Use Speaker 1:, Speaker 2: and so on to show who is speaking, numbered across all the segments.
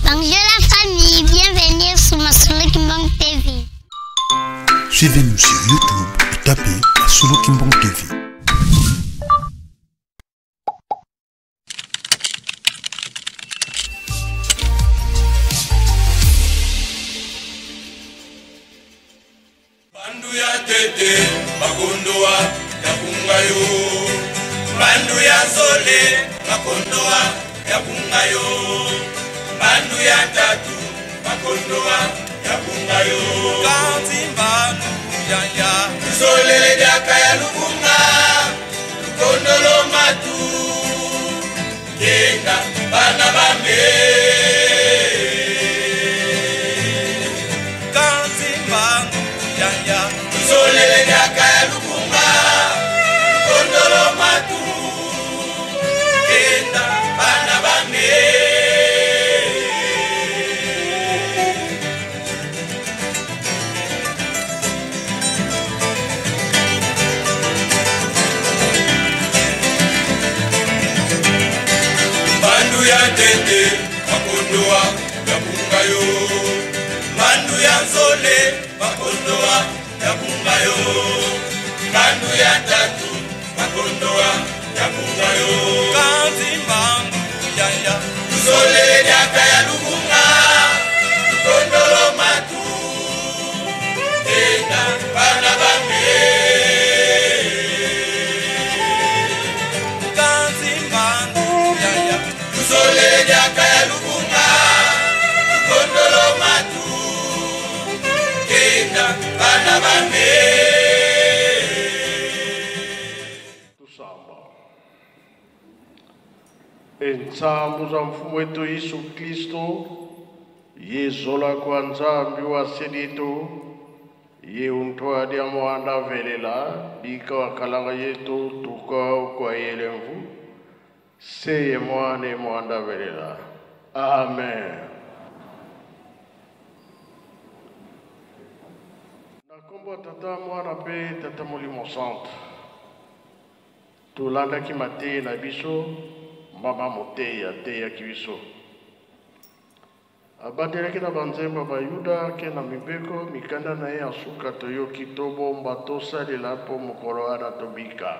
Speaker 1: Bonjour la famille, bienvenue sur Masolo Kimbang TV.
Speaker 2: Suivez-nous sur YouTube et tapez Masolo Kimbang TV.
Speaker 3: Bandu ya tete bakondoa ya kunga yo Bandu ya zole bakondoa ya kunga yo Bandu ya tatu bakondoa ya kunga yo
Speaker 4: Kanti mbanu ya ya
Speaker 3: Zolele diaka ya lukunga Lukondolo matu Kenda bana bambe
Speaker 4: Kanti mbanu ya ya
Speaker 3: Zolele diaka ya lukunga Lukondolo matu Kenda bana bambe Bandu ya tete bakondoa ya bunga yo Bandu ya nzole bakondoa ya bunga yo Bandu ya tatu bakondoa ya bunga yo
Speaker 4: Kanti mbanu ya ya
Speaker 3: Nzole diaka ya lukunga Lukondolo matu Tenda bana bambe
Speaker 4: Kanti mbanu ya ya
Speaker 3: Nzole diaka ya lukunga Lukondolo matu Tenda bana bambe
Speaker 5: Tusamba. Entsambu za mfumo wetu Yesu Kristo yezola kwa Nzambi wa selitu ye untwadi ya mwanda velela bika wakalanga yetu tuka kwa yelemvu seye mwane mwanda velela. Amen. Na kombo ya tata mwana mpe tata molimo centre tolandaki mateyi na biso mama moteyi ateyaki biso abandelaki na banzembo ya bayuda ke na mibeko mikanda na ye ya suka toyoki tobomba tosalela mpo mokolo wana tobika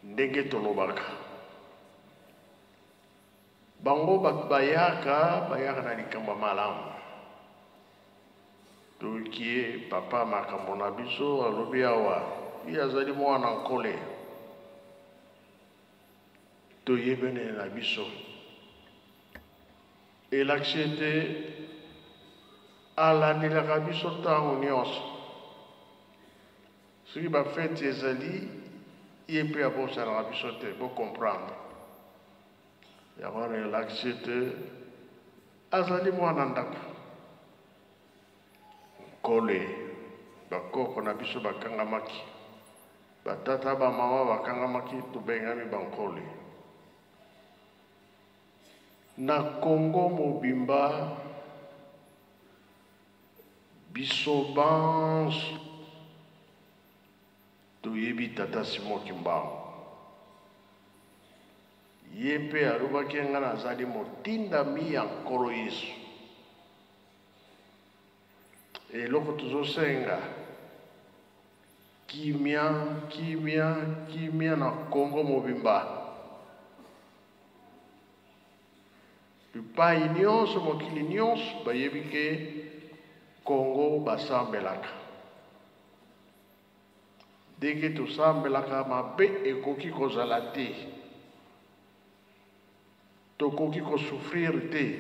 Speaker 5: ndenge tolobaka bango bato bayaka bayaka na likambo ya malamu toyoki ye papa makambo na biso alobi awa ye azali mwana nkole toyebenele na biso elakisi ete alandelaka biso ntango nyonso soki bafeti ezali ye mpe abosanaka biso te bocomprendre yango wana elakisi ete azali mwana ndako nkole bakoko na biso bakangamaki batata bamama bakangamaki tobengami bankole na Kongo mobimba biso banso toyebi tata Simon Kimbangu ye mpe alobaki nga nazali motindami ya Nkolo Yesu eloko tozosenga kimia kimia kimia na Kongo mobimba bipai nyonso mokili nyonso bayebi ke Kongo basambelaka ndenge tosambelaka mabe ekoki kozala te tokoki kosouffrir te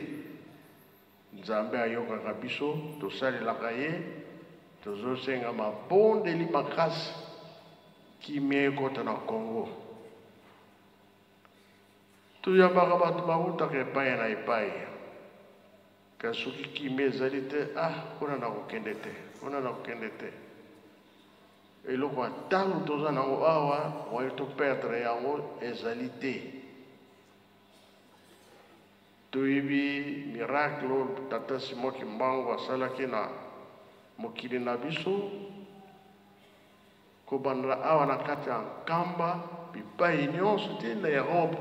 Speaker 5: Nzambe ayokaka biso tosalelaka ye tozosenga mabondeli makasi kimia ekota na Kongo toyambaka bato bautaka epai na epai kasi soki kimia ezali te ah kuna na kokende te kuna na kokende te eloko ya ntango toza nango awa moye toperdre yango ezali te toyebi miracle oyo tata Simon Kimbangu asalaki na mokili na biso kobanda awa na kati ya Nkamba bipai nyonso ti na Europe.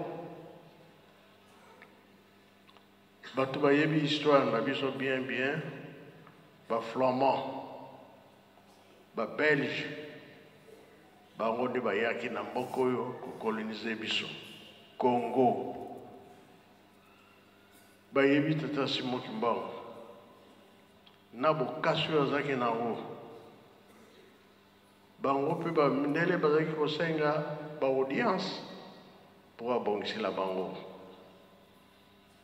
Speaker 5: Bato bayebi histoire na biso bien bien, ba Flamands, ba Belges, bango nde bayaki na mboka oyo kokolonize biso Congo. Bayebi tata Simon Kimbangu na bokasi oyo azalaki na yango. Bango mpe bamindele bazalaki kosenga ba audience mpo babongisela bango.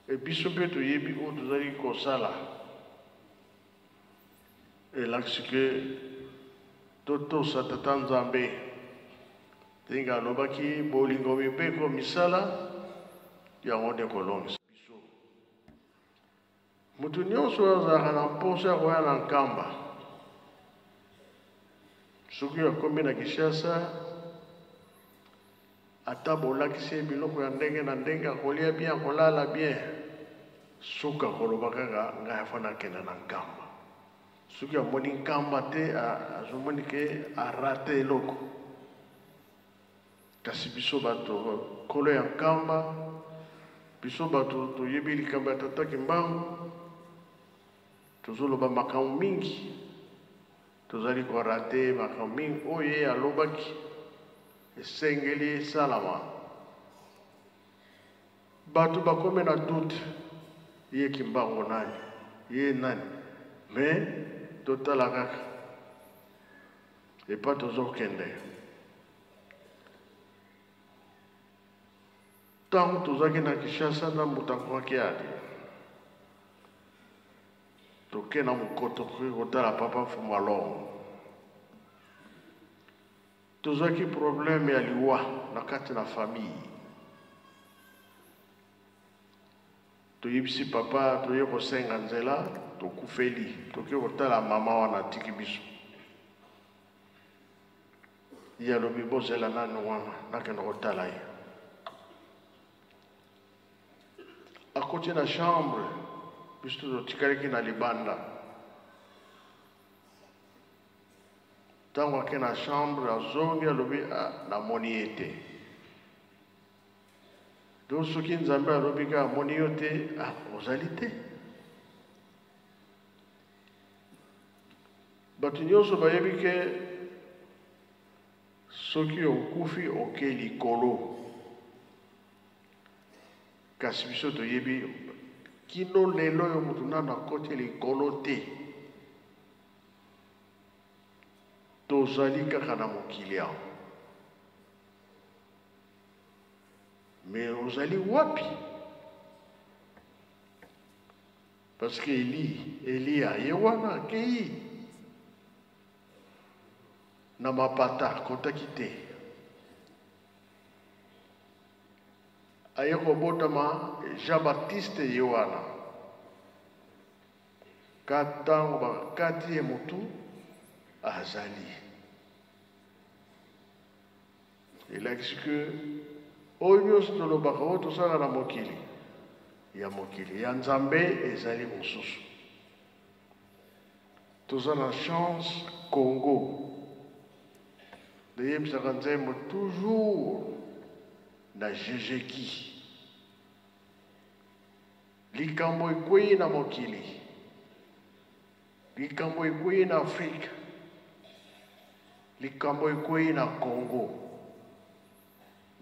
Speaker 5: E biso mpe toyebi oyo tozali kosala elakisi ke totosa tata Nzambe ndenge alobaki bolingo mibeko misala yango nde kolongisa biso. Moto nyonso oyo azalaka na mposa ya koya na Nkamba, soki akomi na Kinshasa, ata bolakisi ye biloko ya ndenge na ndenge, akolia bien, akolala bien, suka akoloba kaka ngai afo nakenda na Nkamba. Soki amoni Nkamba te, azomoni ke arate eloko. Kasi biso bato nkolo ya Nkamba, biso bato toyebi likambo ya Tata Kimbangu, tozoloba makambo mingi, tozali korate makambo mingi oyo ye alobaki esengeli esalama. Bato bakomi na doute, ye Kimbangu nani, ye nani? Mais totala kaka epa tozokende. Ntango tozalaki na Kinshasa na moto akwaki ali, toke na mokoto koki kotala papa Mfumu Alongo. Tozwaki problème ya liwa na kati na famille. Toyebisi papa toye kosenga nzela, tokufeli, toke kotala mama wana atiki biso. Ye alobi bozela nanu wana nakende kotala ye. Akoti na chambre, biso totikalaki na libanda. Ntango ake na chambre azongi alobi ah, namoni ye te. Donc soki Nzambe alobi kaka amoni yo te, ah, ozali te. Bato nyonso bayebi ke soki okufi oke likolo, kasi biso toyebi kino lelo oyo moto nano akoti likolo te. Tozali kaka na mokili awa, mais ozali wapi? Parce que Eli, Elia ye wana akei na mapata, akotaki te. Aye kobotama Jean Baptiste ye wana. Ka ntango bakati ye motu azali. Elakisi que oyo nyonso tolobaka, oyo tosala na mokili, ya mokili, ya Nzambe ezali mosusu. Toza na chance Congo. Nayebisaka nzembo toujours na Jejeki. Likambo ekweyi na mokili, likambo ekweyi na Afrika, likambo ekweyi na Congo,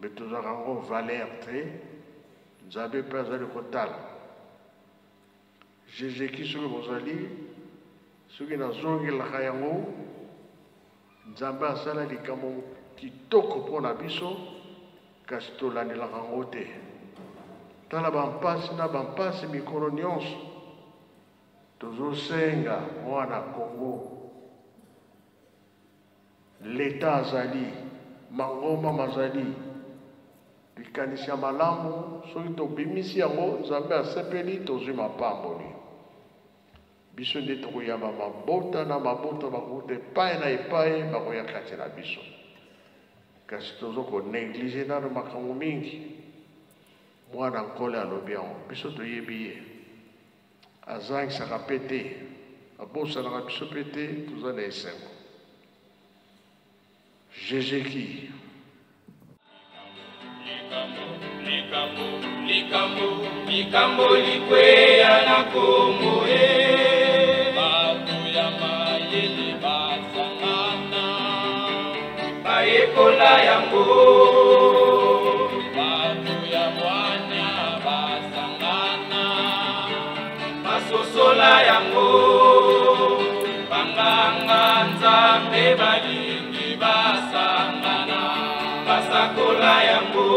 Speaker 5: me tozwaka yango valeur te. Nzambe mpe azali kotala. Jejeki soki bozali, soki nazongelaka yango, Nzambe asala likambo kitoko mpo na biso, kasi tolandelaka yango te. Tala bampasi na bampasi mikolo nyonso tozosenga mwana Congo. Leta azali, mangomba mazali, likanisi ya malamu soki tobimisi yango, Nzambe asepeli, tozwi mapamboli. Biso nde tokoyamba mabota na mabota bakouta epai na epai bakoya kati na biso, kasi tozo ko negliger nano makambo mingi. Mwana Nkole alobi yango, biso toyebi ye, azangisaka mpe te, abosanaka biso mpe te, toza na esengo. Jejeki.
Speaker 3: Likambo, likambo, likambo, likambo likweya na Kongo e. Bato ya mayele basangana, bayekola yango. Bato ya bwanya basangana, basosola yango. Banganga Nzambe balingi basangana, basakola yango.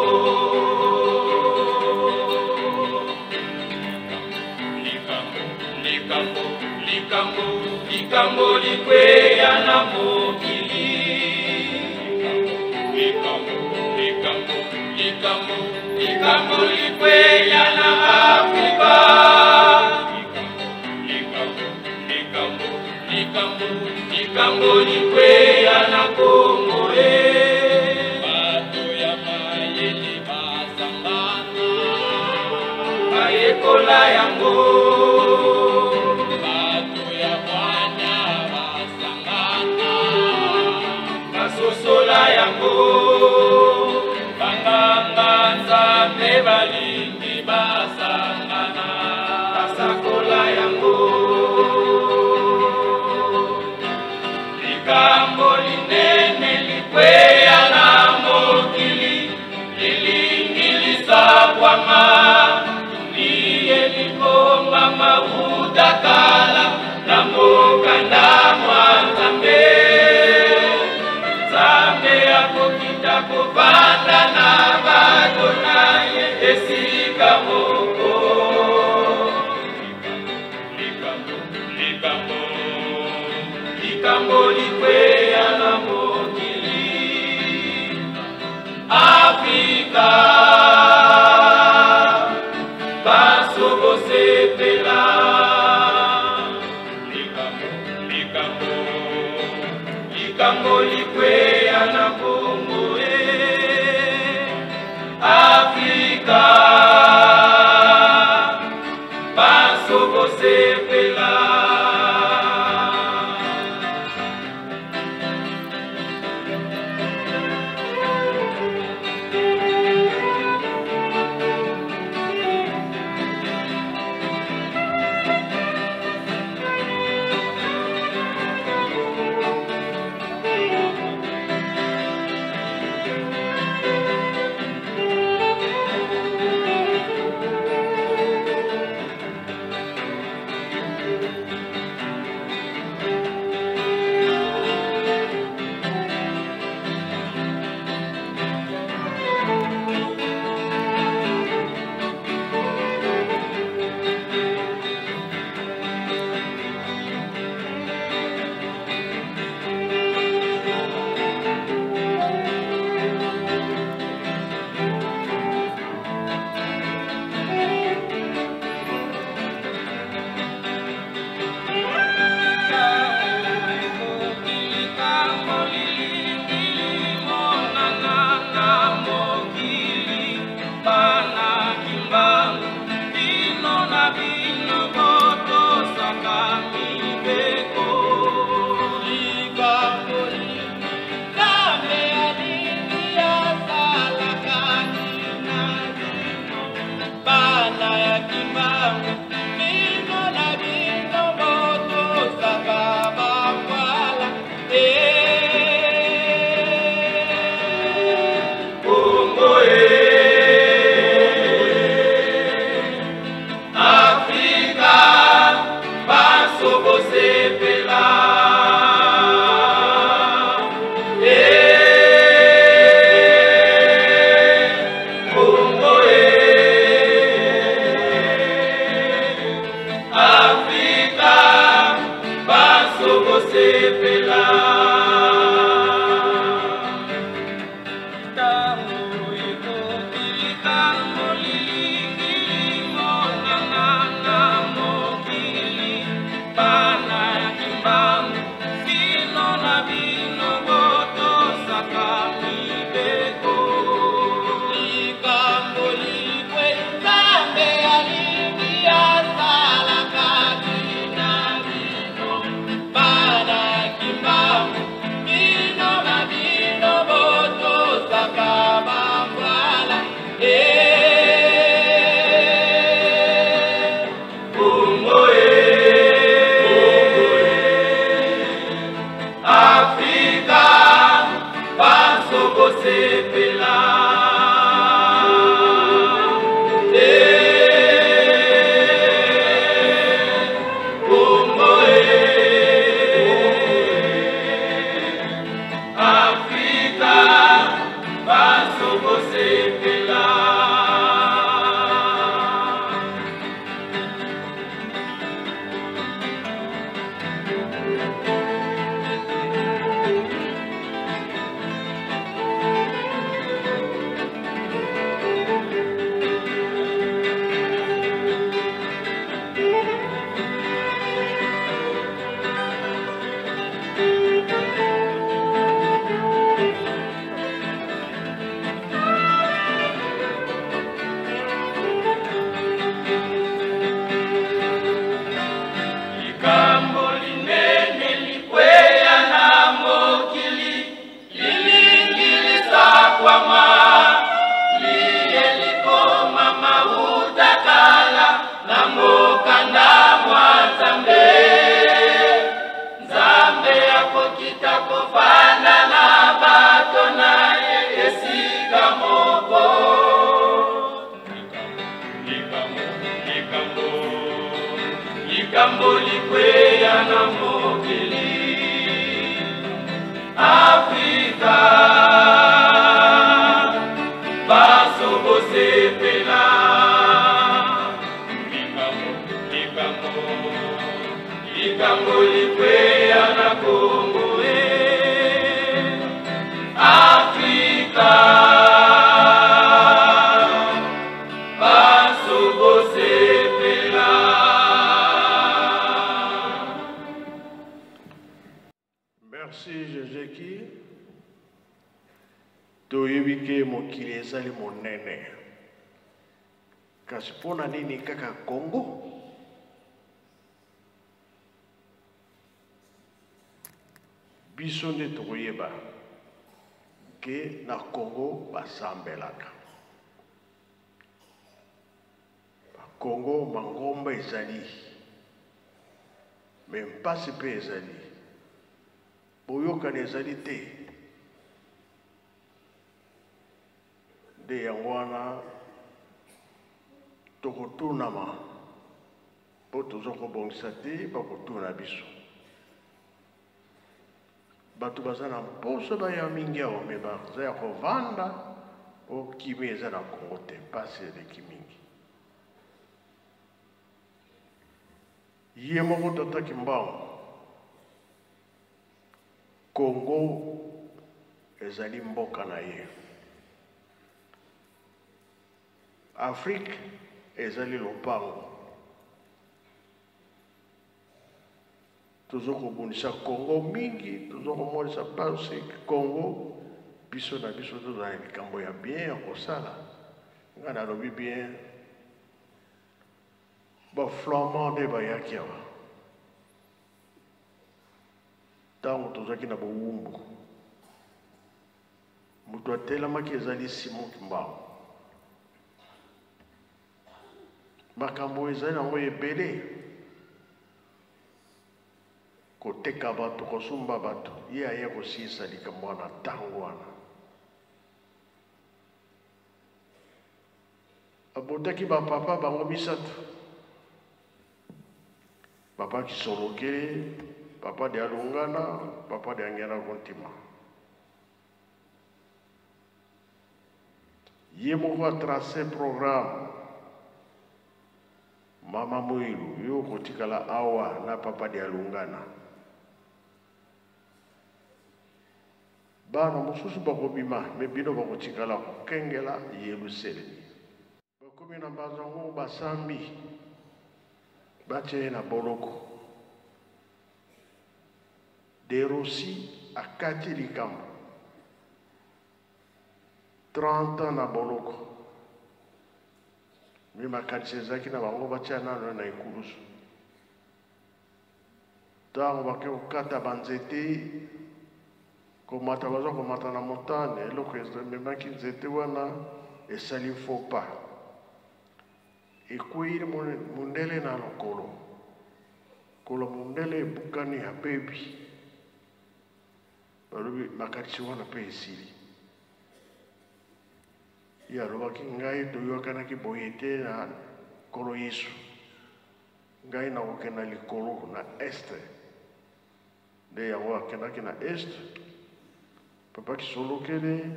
Speaker 3: Likambo, likambo, likambo, likambo likweya na mokili. Likambo, likambo, likambo, likambo likweya na Afrika. Likambo, likambo, likambo, likambo likweya na Kongo e. Bato ya mayele basangana, bayekola yango. Bato ya bwanya basangana, basosola yango. Banganga Nzambe balingi basangana, basakola yango. Likambo linene likweya na mokili, lilingi lisakwama, liye likomama wuta kala na mokanda mwa Nzambe. Nzambe akokita kovanda na bato na ye esika moko. Likambo, likambo, likambo likweya na mokili. Afrika, baso bosepela. Likambo, likambo, likambo likweya na Kongo e. Afrika, baso bosepela. Kongo e, Afrika. Na mokanda mwa Nzambe, Nzambe akokita kofanda na bato na ye esika moko. Likambo, likambo, likambo likweya na mokili Afrika, baso bosepela. Likambo, likambo, likambo likweya na Kongo e Afrika, baso bosepela.
Speaker 5: Merci Jejeki. Toyebi ke mokili ezali monene, kasi mpo na nini kaka Congo? Biso nde tokoyeba ke na Congo basambelaka. Congo mangomba ezali, me mpasi mpe ezali, boyokani ezali te. Nde yango wana tokotunama, mpo toza kobongisa te, bakotuna biso. Bato baza na mposa baya mingi awa, me baza ya kovanda po kimia eza na Congo te, mpasi eleki mingi. Ye moko Tata Kimbangu, Congo ezali mboka na ye, Afrique ezali lopango. Tozo kobundisa Congo mingi, tozo komonisa mpasi Congo. Biso na biso tozala na likambo ya bien ya kosala. Ngai nalobi bien, baflamand nde bayaki awa ntango tozalaki na bowumbu. Moto atelamaki ezali Simon Kimbangu. Makambo ezali yango ebele, koteka bato, kosomba bato, ye aye kosilisa likambo wana ntango wana. Abotaki bapapa bango misato, papa Kisolokele, papa de Alungana, papa de Angela Kontima. Ye moko atrace programme. Mama Mwilu, yo okotikala awa na papa de Alungana. Bana mosusu bakobima, me bino bakotikala kokengela Yelusalemi. Bakomi na Mbanza-Ngungu, basambi, batia ye na boloko. De Rossi akati likambo 30 ans na boloko, me makanisi ezalaki na bango batia nano na ekulusu. Ntango bake kokata banzete, komata, baza komata na montagne, eloko ememaki nzete wana esali faux pas, ekwei mondele na lokolo, kolo mondele ebukani, abebi. Balobi makanisi wana mpe esili. Ye alobaki, ngai toyokanaki boye te na Nkolo Yesu, ngai nakokenda likolo na este. Nde yango akendaki na este. Papa Kisolokele,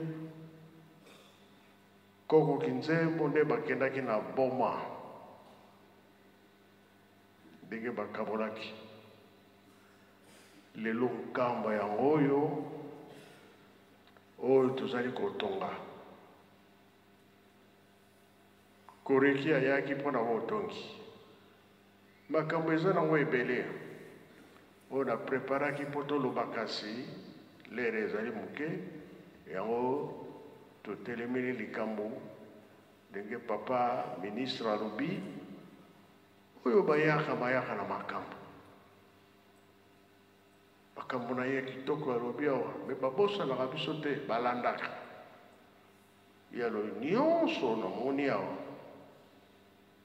Speaker 5: Koko Kinzembo nde bakendaki na Boma, ndenge bakabolaki. Lelo nkamba yango oyo oyo tozali kotonga. Koreki ayaki mpona botongi. Makambo eza nango ebele oyo na preparaki mpo toloba, kasi lere ezali moke. Yango totelemeli likambo ndenge papa ministre alobi, oyo bayaka bayaka na makambo, makambo na ye kitoko alobi awa, me babosanaka biso te, balandaka ye. Alobi nyonso namoni awa.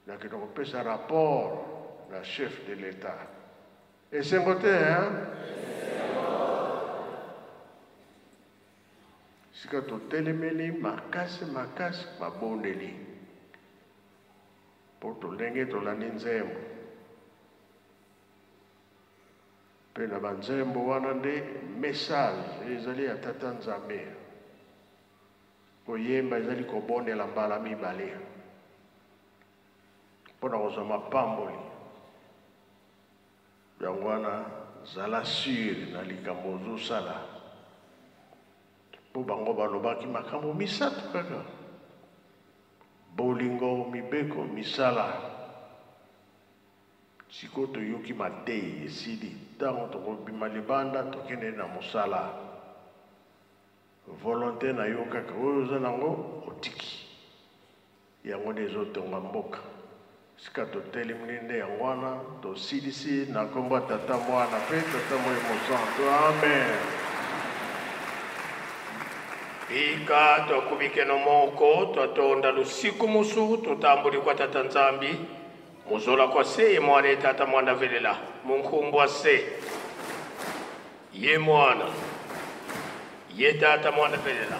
Speaker 5: Nakende kopesa rapport na chef de l'Etat. Esengo te, hein? Sika totelemeli makasi makasi mabondeli mpo tolenge tolandi nzembo mpe na banzembo wana nde message ezali ya Tata Nzambe. Koyemba ezali kobondela mbala mibale mpo na kozwa mapamboli. Yango wana zala sur na likambo ozosala, mpo bango balobaki makambo misato kaka: bolingo, mibeko, misala. Sikoyo toyoki mateyi esili, ntango tokobima libanda tokende na mosala. Volonte na yo kaka oyo oza nango otiki yango nde ezotonga mboka. Sika totelemeli nde yango wana tosilisi na nkombo ya Tata, Mwana mpe Tata Molimo Mosantu. Amen.
Speaker 6: Bika twakubikeno moko twatonda lusiku musu tutambuli kwa Tata Nzambi muzola kwa se ye mwana ye Tata mwanda velela munkumbwa se ye mwana ye Tata mwana velela.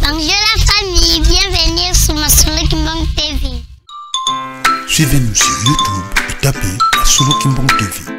Speaker 1: Bonjour la famille, bienvenue sur Masolo Kimbangu TV.
Speaker 2: Suivez-nous sur YouTube et tapez Masolo Kimbangu TV.